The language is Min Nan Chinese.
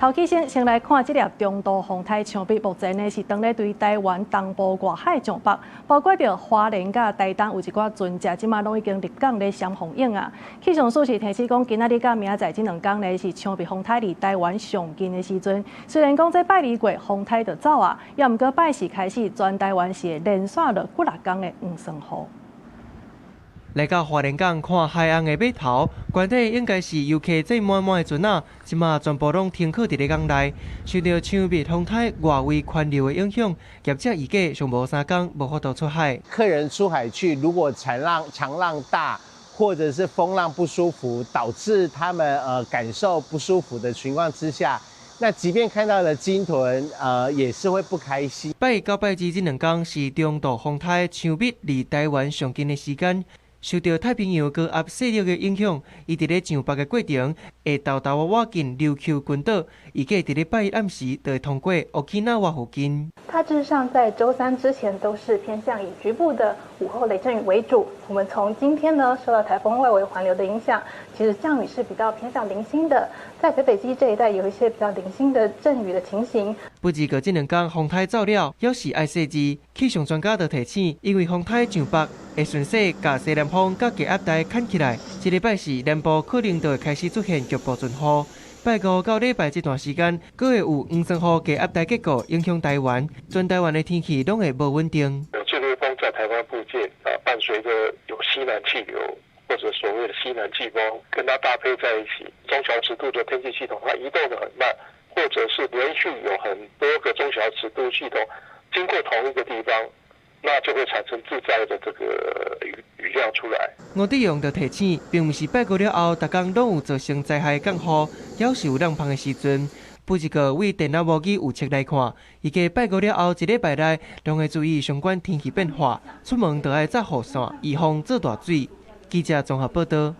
頭起先先來看這粒中度風颱薔薇，目前呢是當咧對臺灣東部外海上北，包括著花蓮佮台東有一寡船隻，這馬攏已經入港咧閃風湧啊。氣象署是提醒講，今仔日佮明仔載這兩工呢是薔薇風颱離臺灣上近的時陣。雖然講這拜二過風颱就走啊，也毋過拜四開始，全臺灣是會連續落幾若工的黃霜雨。來到花蓮港看海岸的碼頭，原底應該是遊客載滿滿的船仔，這馬全部攏停靠佇咧港內。受著薔薇風颱外圍環流的影響，業者預計上無3工無法度出海。客人出海去，如果長浪大，或者是風浪不舒服，導致他們感受不舒服的情況之下，那即便看到了鯨豚，也是會不開心。拜一到拜二這兩工是中度風颱薔薇離臺灣上近的時間。受著太平洋高壓勢力的影響，伊佇咧上北的過程會沓沓仔倚近琉球群島，預計佇咧拜一暗時就會通過沖繩島附近。大致上在週三之前都是偏向以局部的午後雷陣雨為主。我們從今天呢受到颱風外圍環流的影響，其實降雨是比較偏向零星的，在北北基這一帶有一些比較零星的陣雨的情形。不過這兩工風颱走了，猶是愛細緻。氣象專家就提醒，因為風颱上北會順勢共西南風佮低壓帶牽起來，這禮拜四南部可能就會開始出現局部陣雨。拜五到禮拜這段時間，閣會有黃霜雨低壓帶結構影響臺灣，全臺灣的天氣攏會無穩定。有這類風在臺灣附近啊，伴隨著有西南氣流或者所謂的西南季風，跟它搭配在一起，中小尺度的天氣系統，它移動得很慢，或者是連續有很多個中小尺度系統經過同一個地方，那就會產生致災的這個雨量出來。吳德榮就提醒，並毋是拜五了後，逐工攏有造成災害降雨，猶是有涼芳的時陣。不過對電腦模擬預測來看，預計拜五了後一禮拜內，攏會注意相關天氣變化，出門就愛紮雨傘，預防做大水。記者綜合報道。